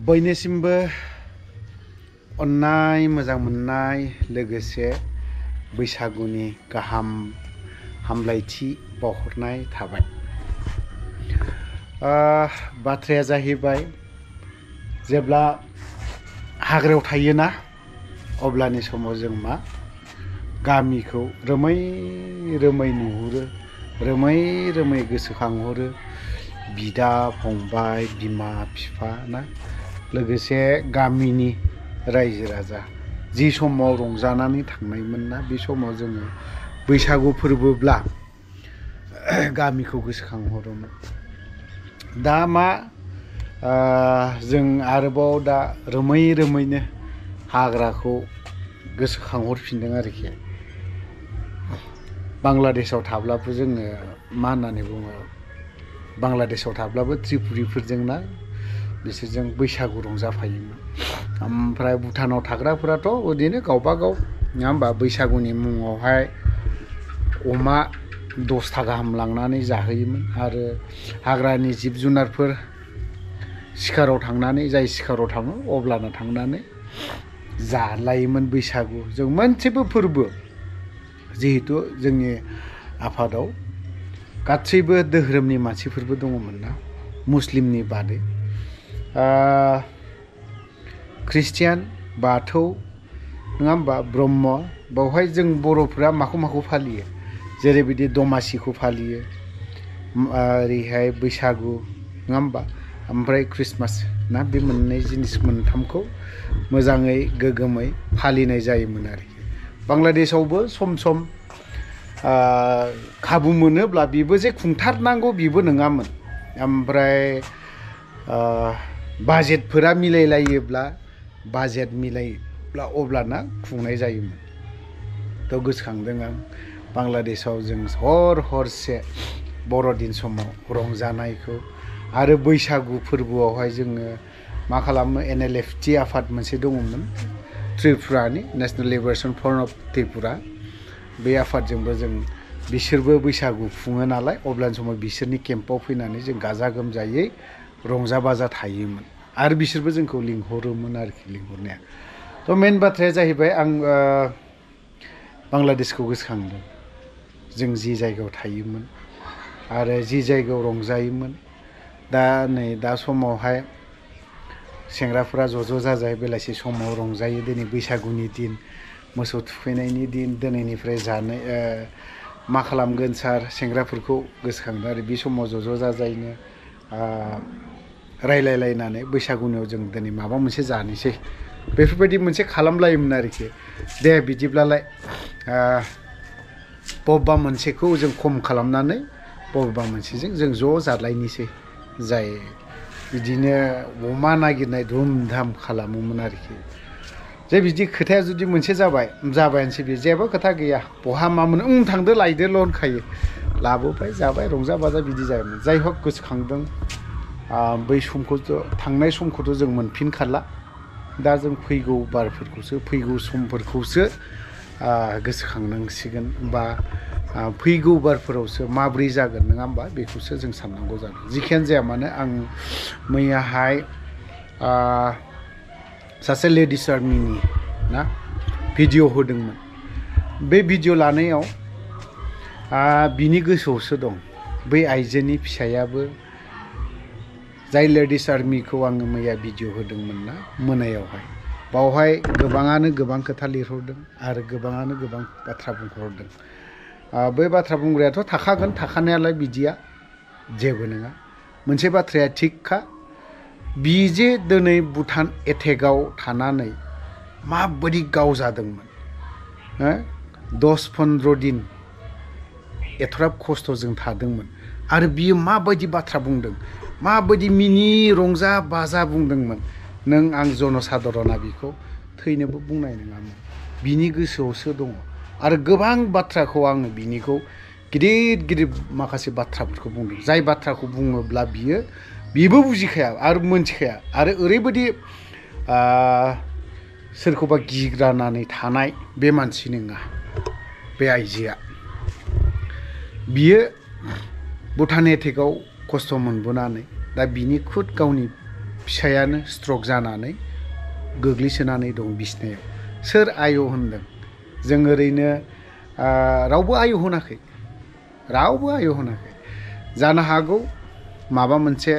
बयनिसिमबो अन्नाय मोजां मोननाय लोगोसे बैसागुनि गाहाम हामलायथि बावहरनाय थाबाय। बाथ्राया जाहैबाय जेब्ला हाग्रायाव थायोना अब्लानि समाव जों मा गामिखौ रोमै रोमै नुहुरो, रोमै रोमै गोसोखांहरो। बिदा फंबाय बिमा बिफा ना लोगोसे गामिनि रायजो राजा जि समाव रंजानानै थांनायमोन ना बे समाव जोङो बैसागु फोरबोब्ला गामिखौ गोसोखांहरोमोन। दा मा जों आरोबाव दा रोमै रोमैनो हाग्राखौ गोसोखांहरफिनदों आरोखि। बांलादेशआव थाब्लाबो जोङो मा होननानै बुङो, बांलादेशआव थाब्लाबो त्रिपुरिफोरजोंना बिसोरजों बैसागु रंजाफायोमोन। ओमफ्राय भुटानाव थाग्राफोराथ' ओरैनो गावबा गाव नङा होमबा बैसागुनि मुङावहाय अमा 10था गाहाम लांनानै जाहोयोमोन। आरो हाग्रानि जिब जुनारफोर सिखाराव थांनानै जाय सिखाराव थाङो अब्लानो थांनानै जालायोमोन। बैसागु जों मोनसेबो फोरबो जिहेथु जोंनि आफादाव गासैबो धोरोमनि मानसिफोरबो दङमोन ना, मुस्लिमनि बादै। ख्रिस्टियान बाथौ नङा होमबा ब्रह्म, बावहाय जों बर'फ्रा माखौ फालियो जेरैबायदि दमासिखौ फालियो, ओरैहाय बैसागु नङा होमबा, ओमफ्राय ख्रिस्टमास ना, बे मोननै जिनिस मोनथामखौ मोजाङै गोगोमै फालिनाय जायोमोन आरोखि। बांलादेशआवबो सम सम खाबु मोनोब्ला बेबो जे खुंथारनांगौ बेबो नङामोन। ओमफ्राय बाजेटफोरा मिलायलायोब्ला अब्लाना खुंनाय जायोमोन। थ' गोसोखांदों आं बांलादेशआव जों हरसे बर'दिन समाव रंजानायखौ। आरो बैसागु फोरबोआवहाय जोङो मा खालामो, NLFT आफाद मोनसे दङमोन त्रिपुरानि, national liberation front of Tripura. बे आफादजोंबो जों बिसोरबो बैसागु खुङो नालाय अब्लानि समाव बिसोरनि केम्पआव फैनानै जों गाजा गोमजायै रंजा बाजा थायोमोन। आरो बिसोरबो जोंखौ लिंहरोमोन आरोखि, लिंहरनाया। थ' मेन बाथ्राया जाहैबाय आं बांलादेशखौ गोसोखांदों, जों जि जायगायाव थायोमोन आरो जि जायगायाव रंजायोमोन। दा समावहाय सेंग्राफोरा ज' जाजाय बेलासि समाव रंजायो। दिनै बैसागुनि दिन, मोसौ थुखैनायनि दिन, दिनैनिफ्राय जानाय मा खालामगोन सार, सेंग्राफोरखौ गोसोखांदों आरो बे समाव ज' जाजायनो रायलायलायनानै बैसागुनियाव जों दिनै माबा मोनसे जानोसै, बेफोरबायदि मोनसे खालामलायोमोन आरोखि। दे बिदिब्लालाय बबेबा मोनसेखौ जों खम खालामनानै बबेबा मोनसेजों जों ज' जालायनोसै, जाय बिदिनो अमा नागिरनाय धुम धाम खालामोमोन आरोखि। जे बिदि खोथाया जुदि मोनसे जाबायानोसै, बे जेबो खोथा गैया, बहा मा मोनो, थांदो लायदोल' होनखायो। लाबोबाय जाबाय रंजा बाजा बिदि जायोमोन। जाय हक गोसोखांदों बै समखौथ', थांनाय समखौथ' जों मोनफिनखाला। दा जों फैगौ समफोरखौसो गोसोखांनांसिगोन, बा फैगौ बारफोरावसो माब्रै जागोन नङा होमबा, बेखौसो जों साननांगौ जादों। जिखियानो जाया मानो आं मैयाहाय सासे लेडिस आर्मिनि ना भिडिअ होदोंमोन। बे भिडिअ लानायाव बिनि गोसोआवसो दं, बै आइजोनि फिसायाबो, जाय लेडिस आर्मिखौ आङो मैया भिडिअ होदोंमोन ना मोनायावहाय, बावहाय गोबाङानो गोबां खोथा लिरहरदों आरो गोबाङानो गोबां बाथ्रा बुंहरदों। बै बाथ्रा बुंग्रायाथ' थाखागोन, थाखानायालाय बिदिया जेबो नङा। मोनसे बाथ्राया थिगखा, बि जे दिनै भुटान एटेकआव थानानै माबायदि गावजादोंमोन, 10-15 दिन एथ'राब खस्थ'जों थादोंमोन। आरो बियो माबायदि बाथ्रा बुंदों, माबायदि मिनि रंजा बाजा बुंदोंमोन, नों आं जनसाधारना बेखौ थैनोबो बुंनाय नङामोन। बिनि गोसोआवसो दङ। आरो गोबां बाथ्राखौ आङो बिनिखौ गिदिर माखासे बाथ्राफोरखौ बुंदों, जाय बाथ्राखौ बुङोब्ला बेबो बुजिखाया आरो मोनथिखाया। आरो ओरैबायदि सोरखौबा गिग्रानानै थानाय बे मानसि नङा बे आइजोआ। बियो भुटान एटेकआव खस्थ' मोनबोनानै दा बिनि खुद गावनि फिसायानो स्ट्रक जानानै गोग्लैसोनानै दं बिसनायाव। सोर आय' होनदों? जों ओरैनो रावबो आय' होनाखै, रावबो आय' होनाखै। जानो हागौ माबा मोनसे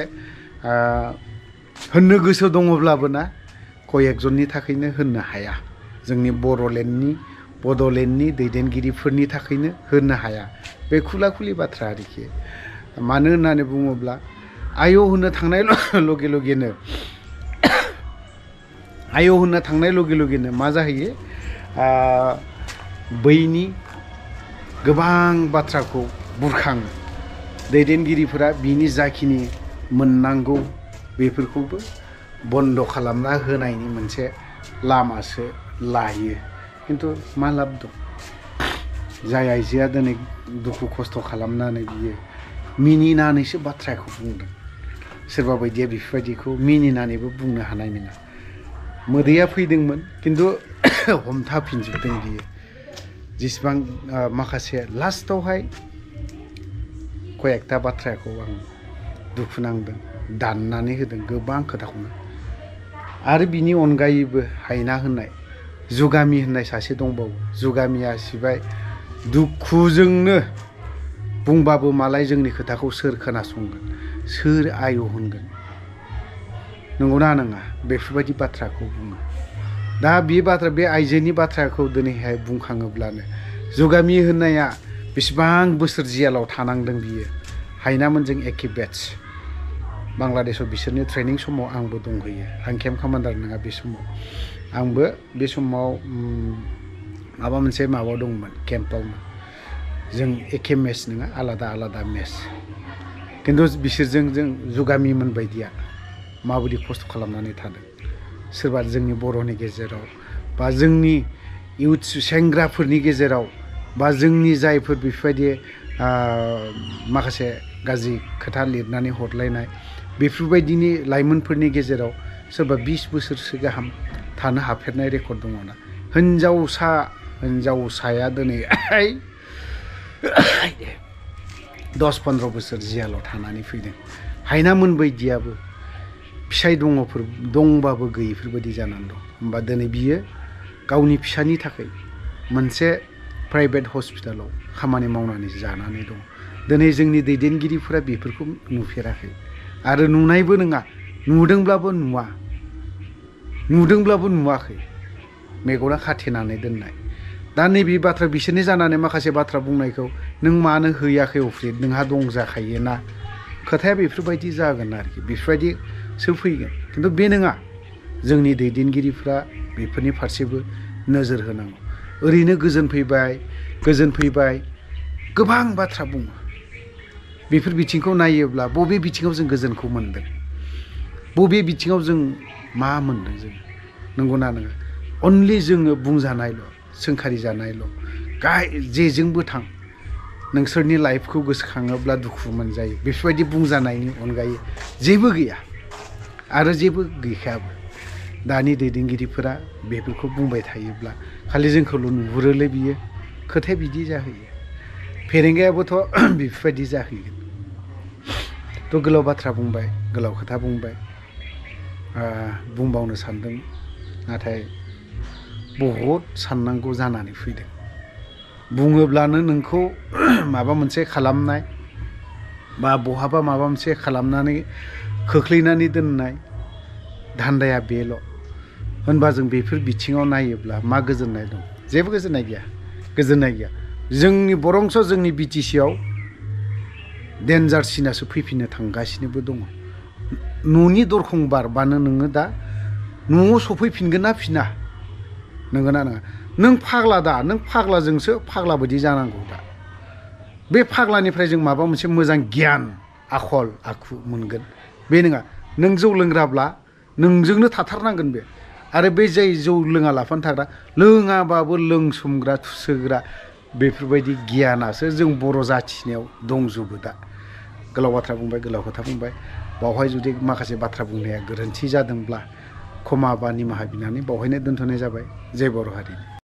होननो गोसो दङब्लाबो ना कयेकजननि थाखायनो होननो हाया। जोंनि बड'लेण्डनि दैदेनगिरिफोरनि थाखायनो होननो हाया। बे खुला खुलि बाथ्रा आरोखि। मानो होननानै बुङोब्ला आय' होननो थांनाय लगे लगेनो मा जाहैयो, बैनि गोबां बाथ्राखौ बुरखाङो। दैदेनगिरिफोरा बिनि जाखिनि मोननांगौ बेफोरखौबो बन्द' खालामना होनायनि मोनसे लामासो लायो। खिन्थु मा लाब दं? जाय आइजोआ दिनै दुखु खस्थ' खालामनानै बियो मिनिनानैसो बाथ्राखौ बुंदों। सोरबा बायदिया बेफोरबायदिखौ मिनिनानैबो बुंनो हानाय नङा। मोदैया फैदोंमोन खिन्थु हमथाफिनजोबदों बियो। जेसेबां माखासे लास्टावहाय कयेकथा बाथ्राखौ आं दुखु नांदों, दाननानै होदों गोबां खोथाखौनो। आरो बिनि अनगायैबो हायना होननाय जुगामि होननाय सासे दंबावो। जुगामिया सिबाय दुखुजोंनो बुंबाबो मालाय जोंनि खोथाखौ सोर खोनासंगोन, सोर आय' होनगोन, नंगौना नङा? बेफोरबायदि बाथ्राखौ बुङो। दा बे आइजोनि बाथ्राखौ दिनैहाय बुंखाङोब्लानो जुगामि होननाया बेसेबां बोसोर जेलाव थानांदों बियो। हायनामोनजों एखे बेटस। बांलादेशआव बिसोरनि ट्रेनिं समाव आंबो दंहैयो। आं केम्प कामान्डार नङा बे समाव। आंबो बे समाव माबा मोनसे दंमोन केम्पआवनो। जों एखे मेस नङा, आलादा मेस। खिन्थु बिसोरजों जों जुगामिमोन बायदिया माबायदि खस्थ' खालामनानै थादों। सोरबा जोंनि बर'नि गेजेराव बा जोंनि इउथ सेंग्राफोरनि गेजेराव बा जोंनि जायफोर बेफोरबायदि माखासे गाज्रि खोथा लिरनानै हरलायनाय बेफोरबायदिनि लाइमोनफोरनि गेजेराव सोरबा 20 बोसोरसो गाहाम थानो हाफेरनाय रेकर्ड दङ ना। हिनजावसाया दिनै 10-15 बोसोर जेलाव थानानै फैदों। हायनामोन बायदियाबो फिसाय दंबाबो गैयिफोरबायदि जानानै दं। होमबा दिनै बियो गावनि फिसानि थाखाय मोनसे प्राइभेट हस्पिटालाव खामानि मावनानै जानानै दं। दिनै जोंनि दैदेनगिरिफोरा बेफोरखौ नुफेराखै आरो नुनायबो नङा, नुदोंब्लाबो नुवाखै, मेगना खाथेनानै दोननाय। दा नैबे बाथ्रा बिसोरनि जानानै माखासे बाथ्रा बुंनायखौ नों मानो हैयाखै अफ्रिद, नोंहा दं जाखायोना, खोथाया बेफोरबायदि जागोन आरोखि, बेफोरबायदिसो फैगोन। खिन्थु बे नङा। जोंनि दैदेनगिरिफ्रा बेफोरनि फारसेबो नोजोर होनांगौ। ओरैनो गोजोन फैबाय गोबां बाथ्रा बुङो। बेफोर बिथिंखौ नायोब्ला बबे बिथिङाव जों गोजोनखौ मोनदों, बबे बिथिङाव जों मा मोनदों, जों नंगौना नङा? अनलि जोङो बुंजानायल', सोंखारि जानायल', जेजोंबो थां, नोंसोरनि लाइफखौ गोसोखाङोब्ला दुखु मोनजायो, बेफोरबायदि बुंजानायनि अनगायै जेबो गैया आरो जेबो गैखायाबो। दानि दैदेनगिरिफोरा बेफोरखौ बुंबाय थायोब्ला खालि जोंखौल' नुहुरोलै बियो, खोथाया बिदि जाहैयो। फेरेंगायाबोथ' बेफोरबायदि जाहैगोन। थ' गोलाव बाथ्रा बुंबाय, गोलाव खोथा बुंबाय, बुंबावनो सानदों, नाथाय बहुद साननांगौ जानानै फैदों। बुङोब्लानो नोंखौ माबा मोनसे खालामनाय बा बहाबा माबा मोनसे खालामनानै खोख्लैनानै दोननाय धान्दाया बेल'। होनबा जों बेफोर बिथिङाव नायोब्ला मा गोजोननाय दं? जेबो गोजोननाय गैया। जोंनि बरंस' जोंनि BTC-आव डेन्जार सिनासो फैफिननो थांगासिनोबो दङ। न'नि दरखं बारबानो नोङो दा न'आव सफैफिनगोन ना फिना? नंगौना नङा? नों फाग्लाजोंसो फाग्ला बायदि जानांगौ दा। बे फाग्लानिफ्राय जों माबा मोनसे मोजां गियान आखल आखु मोनगोन, बे नङा। नों जौ लोंग्राब्ला नोंजोंनो थाथारनांगोन बे। आरो बे जाय जौ लोङा लाफानो थाग्रा, लोङाबाबो लोंसोमग्रा थुसोग्रा, बेफोरबायदि गियानासो जों बर' जाथिनियाव दंजोबो दा। गोलाव बाथ्रा बुंबाय, गोलाव खोथा बुंबाय। बावहाय जुदि माखासे बाथ्रा बुंनाया गोरोन्थि जादोंब्ला क्षमा बा निमाहा बिनानै बावहायनो दोनथ'नाय जाबाय। जय बर' हारि।